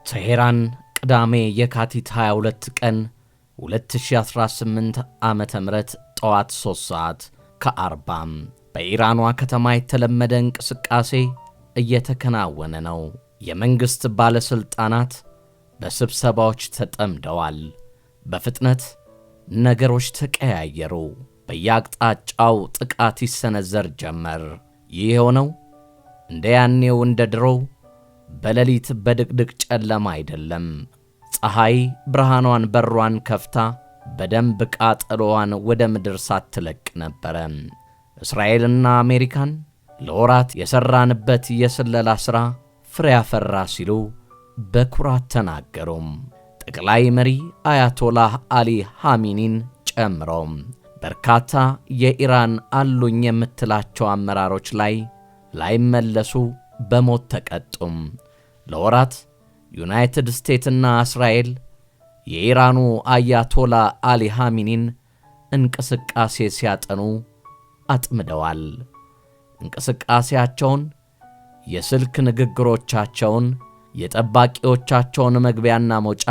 ቴሄራን፣ ቅዳሜ የካቲት 22 ቀን 2018 ዓ.ም. ጠዋት 3 ሰዓት ከ40 በኢራኗ ከተማ የተለመደ እንቅስቃሴ እየተከናወነ ነው። የመንግሥት ባለሥልጣናት በስብሰባዎች ተጠምደዋል። በፍጥነት ነገሮች ተቀያየሩ። በየአቅጣጫው ጥቃት ይሰነዘር ጀመር። ይህ የሆነው እንደ ያኔው እንደ ድሮው በሌሊት በድቅድቅ ጨለማ አይደለም። ፀሐይ ብርሃኗን በሯን ከፍታ በደንብ ቃጠሎዋን ወደ ምድር ሳትለቅ ነበረ። እስራኤልና አሜሪካን ለወራት የሠራንበት የስለላ ሥራ ፍሬ ያፈራ ሲሉ በኩራት ተናገሩም። ጠቅላይ መሪ አያቶላህ አሊ ሐሚኒን ጨምሮ በርካታ የኢራን አሉኝ የምትላቸው አመራሮች ላይ ላይመለሱ በሞት ተቀጡም። ለወራት ዩናይትድ ስቴትስና እስራኤል የኢራኑ አያቶላ አሊ ሐሚኒን እንቅስቃሴ ሲያጠኑ አጥምደዋል። እንቅስቃሴያቸውን፣ የስልክ ንግግሮቻቸውን፣ የጠባቂዎቻቸውን መግቢያና መውጫ፣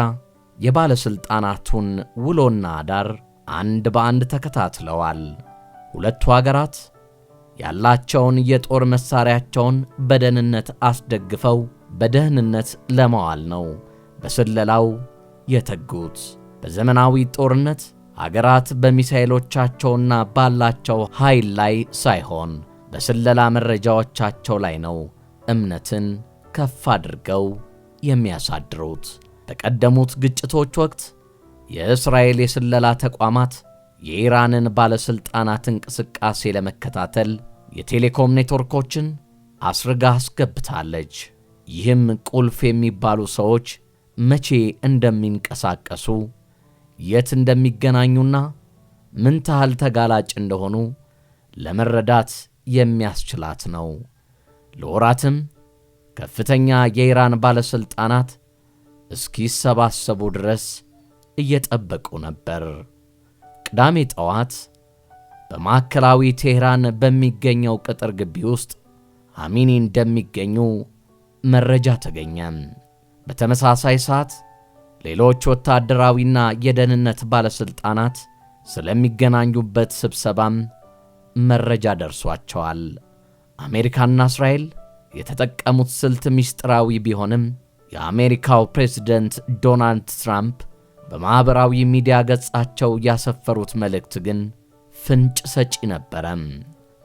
የባለሥልጣናቱን ውሎና አዳር አንድ በአንድ ተከታትለዋል። ሁለቱ አገራት ያላቸውን የጦር መሳሪያቸውን በደህንነት አስደግፈው በደህንነት ለማዋል ነው በስለላው የተጉት። በዘመናዊ ጦርነት አገራት በሚሳኤሎቻቸውና ባላቸው ኃይል ላይ ሳይሆን በስለላ መረጃዎቻቸው ላይ ነው እምነትን ከፍ አድርገው የሚያሳድሩት። በቀደሙት ግጭቶች ወቅት የእስራኤል የስለላ ተቋማት የኢራንን ባለሥልጣናት እንቅስቃሴ ለመከታተል የቴሌኮም ኔትወርኮችን አስርጋ አስገብታለች። ይህም ቁልፍ የሚባሉ ሰዎች መቼ እንደሚንቀሳቀሱ፣ የት እንደሚገናኙና ምን ታህል ተጋላጭ እንደሆኑ ለመረዳት የሚያስችላት ነው። ለወራትም ከፍተኛ የኢራን ባለሥልጣናት እስኪሰባሰቡ ድረስ እየጠበቁ ነበር። ቅዳሜ ጠዋት በማዕከላዊ ቴህራን በሚገኘው ቅጥር ግቢ ውስጥ ሐሚኒ እንደሚገኙ መረጃ ተገኘ። በተመሳሳይ ሰዓት ሌሎች ወታደራዊና የደህንነት ባለሥልጣናት ስለሚገናኙበት ስብሰባም መረጃ ደርሷቸዋል። አሜሪካና እስራኤል የተጠቀሙት ስልት ምስጢራዊ ቢሆንም የአሜሪካው ፕሬዝደንት ዶናልድ ትራምፕ በማኅበራዊ ሚዲያ ገጻቸው ያሰፈሩት መልእክት ግን ፍንጭ ሰጪ ነበረ።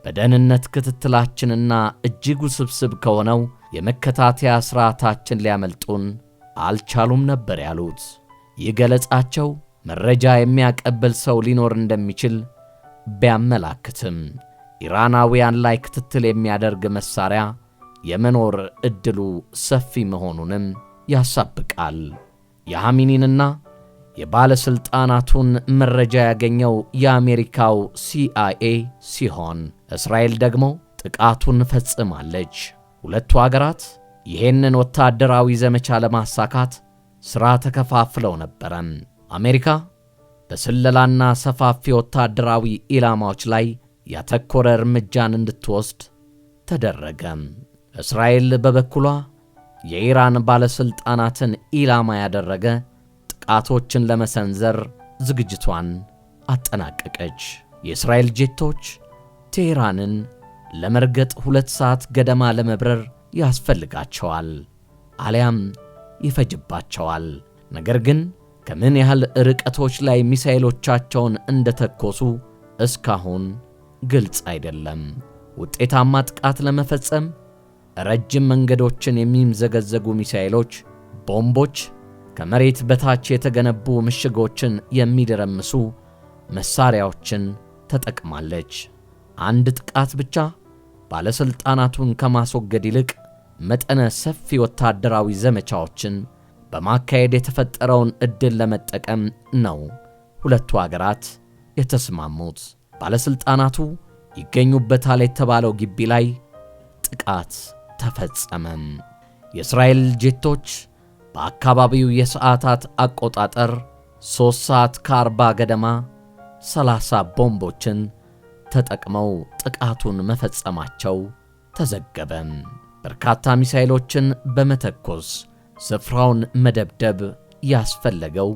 በደህንነት ክትትላችንና እጅግ ውስብስብ ከሆነው የመከታተያ ሥርዓታችን ሊያመልጡን አልቻሉም ነበር ያሉት። ይህ ገለጻቸው መረጃ የሚያቀብል ሰው ሊኖር እንደሚችል ቢያመላክትም ኢራናውያን ላይ ክትትል የሚያደርግ መሳሪያ የመኖር ዕድሉ ሰፊ መሆኑንም ያሳብቃል። የሐሚኒንና የባለሥልጣናቱን መረጃ ያገኘው የአሜሪካው ሲአይኤ ሲሆን እስራኤል ደግሞ ጥቃቱን ፈጽማለች። ሁለቱ አገራት ይህንን ወታደራዊ ዘመቻ ለማሳካት ሥራ ተከፋፍለው ነበረ። አሜሪካ በስለላና ሰፋፊ ወታደራዊ ኢላማዎች ላይ ያተኮረ እርምጃን እንድትወስድ ተደረገ። እስራኤል በበኩሏ የኢራን ባለሥልጣናትን ኢላማ ያደረገ ጥቃቶችን ለመሰንዘር ዝግጅቷን አጠናቀቀች። የእስራኤል ጄቶች ቴሄራንን ለመርገጥ 2 ሰዓት ገደማ ለመብረር ያስፈልጋቸዋል፣ አሊያም ይፈጅባቸዋል። ነገር ግን ከምን ያህል ርቀቶች ላይ ሚሳኤሎቻቸውን እንደተኮሱ እስካሁን ግልጽ አይደለም። ውጤታማ ጥቃት ለመፈጸም ረጅም መንገዶችን የሚምዘገዘጉ ሚሳኤሎች፣ ቦምቦች፣ ከመሬት በታች የተገነቡ ምሽጎችን የሚደረምሱ መሳሪያዎችን ተጠቅማለች። አንድ ጥቃት ብቻ ባለሥልጣናቱን ከማስወገድ ይልቅ መጠነ ሰፊ ወታደራዊ ዘመቻዎችን በማካሄድ የተፈጠረውን ዕድል ለመጠቀም ነው ሁለቱ አገራት የተስማሙት። ባለሥልጣናቱ ይገኙበታል የተባለው ግቢ ላይ ጥቃት ተፈጸመም። የእስራኤል ጄቶች በአካባቢው የሰዓታት አቆጣጠር 3 ሰዓት ከ40 ገደማ 30 ቦምቦችን ተጠቅመው ጥቃቱን መፈጸማቸው ተዘገበ። በርካታ ሚሳኤሎችን በመተኮስ ስፍራውን መደብደብ ያስፈለገው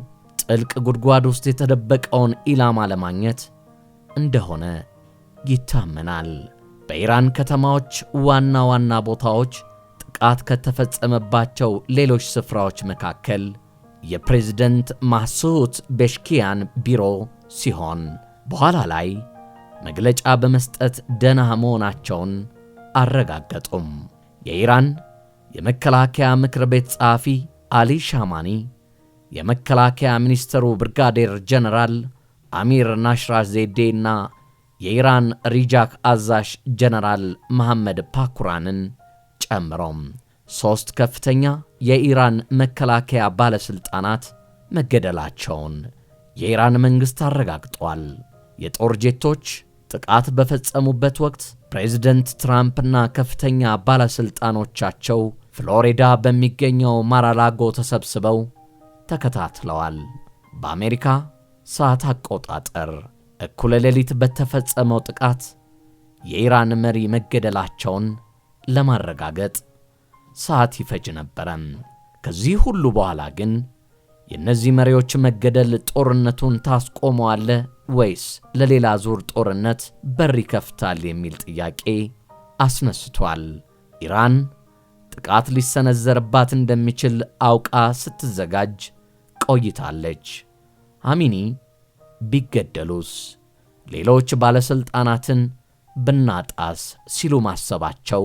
ጥልቅ ጉድጓድ ውስጥ የተደበቀውን ኢላማ ለማግኘት እንደሆነ ይታመናል። በኢራን ከተማዎች ዋና ዋና ቦታዎች ጥቃት ከተፈጸመባቸው ሌሎች ስፍራዎች መካከል የፕሬዝደንት ማሱድ ፔዜሽኪያን ቢሮ ሲሆን በኋላ ላይ መግለጫ በመስጠት ደህና መሆናቸውን አረጋገጡም። የኢራን የመከላከያ ምክር ቤት ጸሐፊ አሊ ሻማኒ፣ የመከላከያ ሚኒስትሩ ብርጋዴር ጀነራል አሚር ናስርዛዴ እና የኢራን ሪጃክ አዛዥ ጀነራል መሐመድ ፓኩራንን ጨምሮም 3 ከፍተኛ የኢራን መከላከያ ባለስልጣናት መገደላቸውን የኢራን መንግስት አረጋግጧል። የጦር ጄቶች ጥቃት በፈጸሙበት ወቅት ፕሬዝደንት ትራምፕና ከፍተኛ ባለስልጣኖቻቸው ፍሎሪዳ በሚገኘው ማራላጎ ተሰብስበው ተከታትለዋል። በአሜሪካ ሰዓት አቆጣጠር እኩለ ሌሊት በተፈጸመው ጥቃት የኢራን መሪ መገደላቸውን ለማረጋገጥ ሰዓት ይፈጅ ነበር። ከዚህ ሁሉ በኋላ ግን የነዚህ መሪዎች መገደል ጦርነቱን ታስቆመዋለህ ወይስ ለሌላ ዙር ጦርነት በር ይከፍታል የሚል ጥያቄ አስነስቷል። ኢራን ጥቃት ሊሰነዘርባት እንደሚችል አውቃ ስትዘጋጅ ቆይታለች። ኻሜኒ ቢገደሉስ፣ ሌሎች ባለስልጣናትን ብናጣስ ሲሉ ማሰባቸው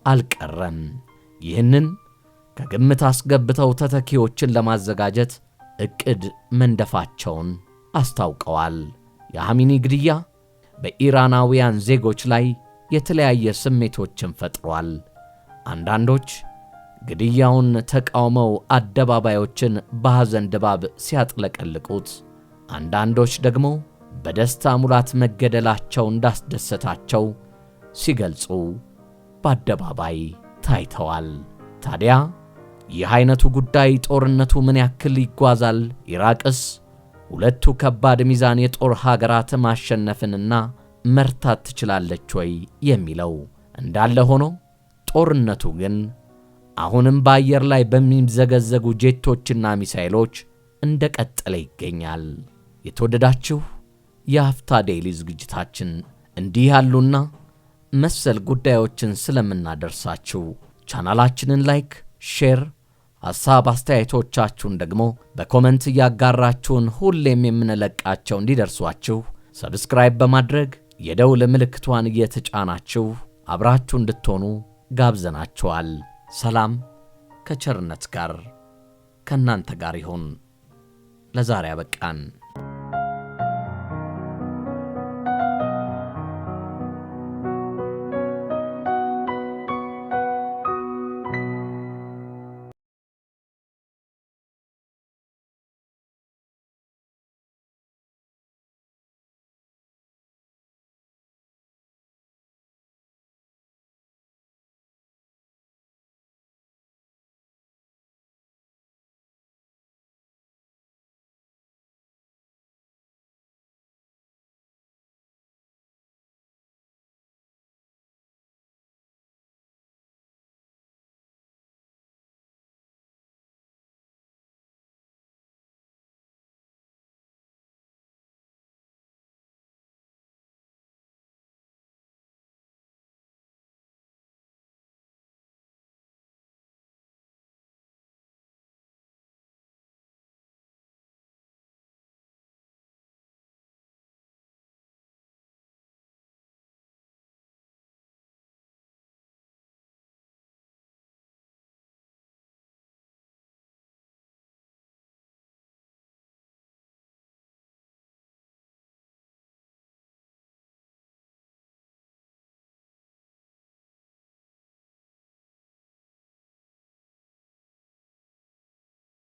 አልቀረም። ይህንን ከግምት አስገብተው ተተኪዎችን ለማዘጋጀት እቅድ መንደፋቸውን አስታውቀዋል። የኻሜኒ ግድያ በኢራናውያን ዜጎች ላይ የተለያየ ስሜቶችን ፈጥሯል። አንዳንዶች ግድያውን ተቃውመው አደባባዮችን በሐዘን ድባብ ሲያጥለቀልቁት፣ አንዳንዶች ደግሞ በደስታ ሙላት መገደላቸው እንዳስደሰታቸው ሲገልጹ በአደባባይ ታይተዋል። ታዲያ ይህ አይነቱ ጉዳይ ጦርነቱ ምን ያክል ይጓዛል? ኢራቅስ ሁለቱ ከባድ ሚዛን የጦር ሀገራት ማሸነፍንና መርታት ትችላለች ወይ የሚለው እንዳለ ሆኖ ጦርነቱ ግን አሁንም በአየር ላይ በሚምዘገዘጉ ጄቶችና ሚሳኤሎች እንደቀጠለ ይገኛል። የተወደዳችሁ የአፍታ ዴይሊ ዝግጅታችን እንዲህ ያሉና መሰል ጉዳዮችን ስለምናደርሳችሁ ቻናላችንን like፣ share፣ ሐሳብ አስተያየቶቻችሁን ደግሞ በ comment እያጋራችሁን ሁሌም የምንለቃቸው እንዲደርሷችሁ subscribe በማድረግ የደውል ምልክቷን እየተጫናችሁ አብራችሁ እንድትሆኑ ጋብዘናችኋል። ሰላም ከቸርነት ጋር ከናንተ ጋር ይሁን። ለዛሬ አበቃን።